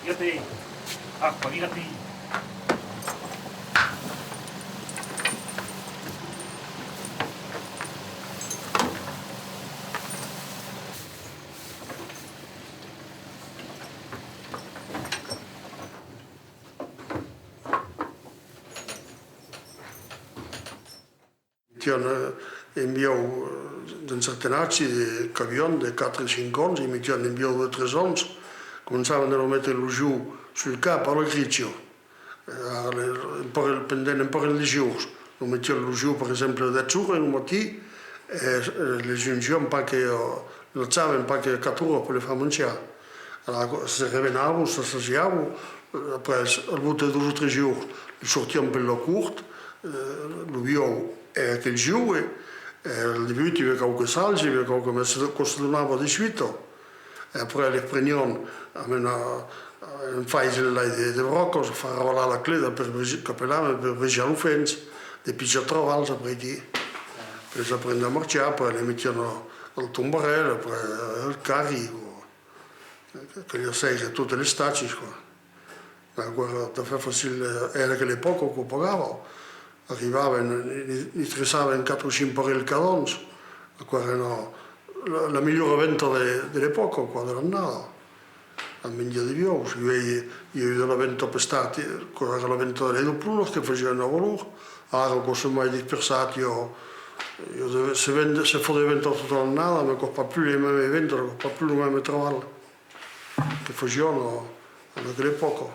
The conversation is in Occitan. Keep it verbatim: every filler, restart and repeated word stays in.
Vira-te! Aquò, vira-te! Metián, eh, en viu, eh, d'un certain atge, de, qu'avián de quatre, cinc ans, i metián en viu de tres ans, començavan de lo metre lo jòu sul cap a la cricha. Eh, ara, le, un parelh, pendent un parelh de jorns, lo metián lo jòu, per exemple, dètz oras lo matin, e, eh, les uns ián pas que, eh, Lo javan pas que quatre oras per le far manjar. Alara, se revenavan, s'assasiavan, après, al bot de dos o tres jorns, li sortián per la cort, eh, lo viu e aquel jòu, e al debut i aviá quauque salge, i aviá quauque, mès se, aquò se donava de suita. E après, les prenián amb una, un fais enlai de, de bròcas, far ravalar la cleda per brisi-, qu'apelavan per brisiar lo fens, de pichòts travals, après aquí. Per les aprendre a marchar, après les metián al, al tombarèl, après al carri, quoi. Caliá sèire totes les tachis, quoi. Aquò èra tot a fait facile, èra aquela epòca qu'o pagava. Arribavan, ni, ni, ni treçavan quatre o cinc parelhs cada an. Aquò èra la, la, la melhora venta de, de l'epòca, quoi, de l'annada. Amb un dia de vius, i a, i a de la venta per estat, aquò èra la venta de las doblonas que fasián una valor. Ara, aquò s'es mai dispersat, i a, i a de, se vend, se fa de venta tota l'annada, mès aquò's pas plus la mèma venta, aquò's pas plus lo mème trabalh que fasián a, a aquela epòca.